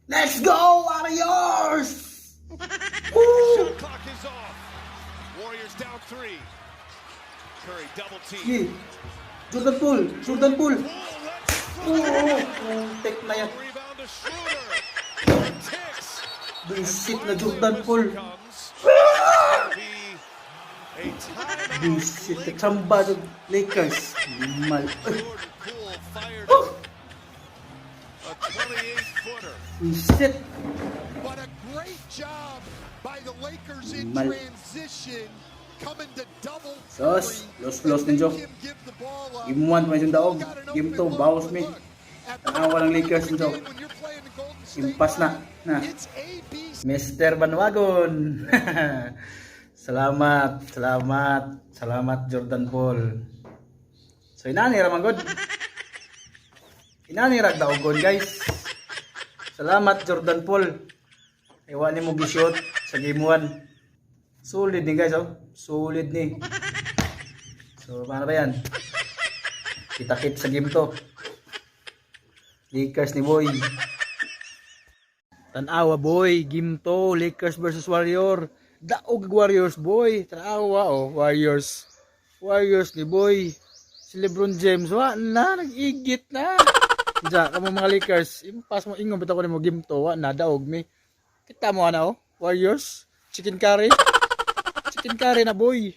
Let's go, Warriors! Woo! Shot clock is off. Warriors down three. Curry double team. Sige. Jordan Poole! Jordan Poole! Poole lets it Oo! fly. Putek na yan. Rebound to Schroeder. Ticks. Buisit na Jordan Poole. Comes. Be a timeout. Buisit na tsamba ng Lakers. Mal. Ay, Jordan Poole fired oh! a 28-footer. Buisit. But a great job by the Lakers in Mal. Transition, coming to double Sos, Curry los and los make ninyo. him give the ball up. Game 1 pa yung daog. Got an Game open 2, look, bawas but mi. look, at Tanawa ng Lakers ninyo. again, when you're playing the Golden State Impas na. Na. it's ABC. Mr. Banwagon. Salamat, salamat, salamat, Jordan Poole. So inani ra man gud. Inani ra daogon, guys. Salamat, Jordan Poole. Iwa ni mo gi-shoot sa game 1. Solid ni, guys, oh. Solid ni. So paano ba yan? Kita-kit sa game 2. Lakers ni boy. Tanawa, boy, game 2, Lakers versus Warrior. Daog Warriors, boy. Tanawa oh, Warriors. Warriors ni boy. Si LeBron James wa na nag-igit na. Diya, kamo mga Lakers, impas mo ingon bitaw ko nimo game 2, wa na daog mi. Kita mo ana oh, Warriors, chicken curry. Chicken curry na, boy.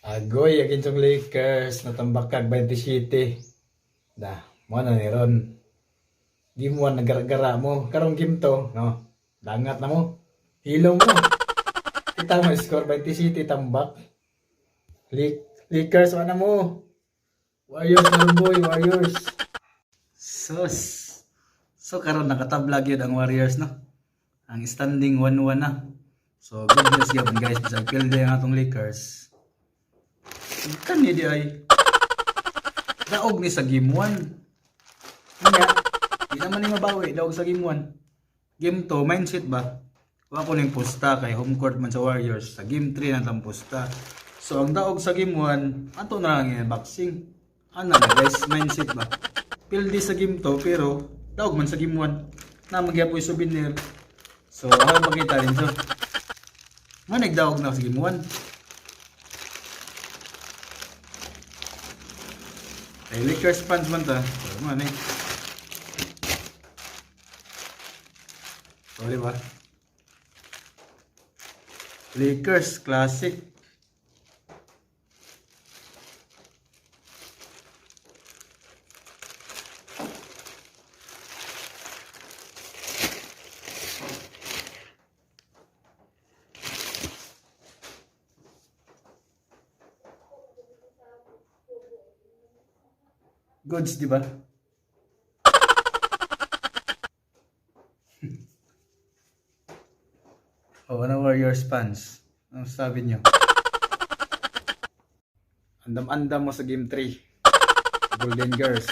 Agoy, against yung Lakers, natambakag 27. Da, mo na ni ron. Game 1 nagaragara mo. Karong game 2, no? Dangat na mo. Hilaw mo. Kita mo score 27 tambak. Lakers wala mo. Warriors na boy, Warriors. Sus. So karon nakatabla gyud ang Warriors, no. Ang standing 1-1 na. So good news gyud, guys, bisag pilde ang atong Lakers. Kani di ay daog ni sa game 1. Nya, di naman ni mabawi, daog sa game 1. Game 2, mindset ba? Wa ko ning pusta kay home court man sa Warriors. Sa game 3 na tang pusta. So ang daog sa game 1, ato na lang yung boxing. Ano na, guys, mindset ba? Pildi sa game 2 pero daog man sa game 1. Na magyapoy souvenir. So ako makita rin so. Man nagdaog na sa game 1. Ay, Lakers fans man ta. So, man eh. So, di ba? Lakers, classic. Goods, di ba? Oh, ano Warriors fans? Anong sabi niyo? Andam-andam mo sa game 3. Golden Girls.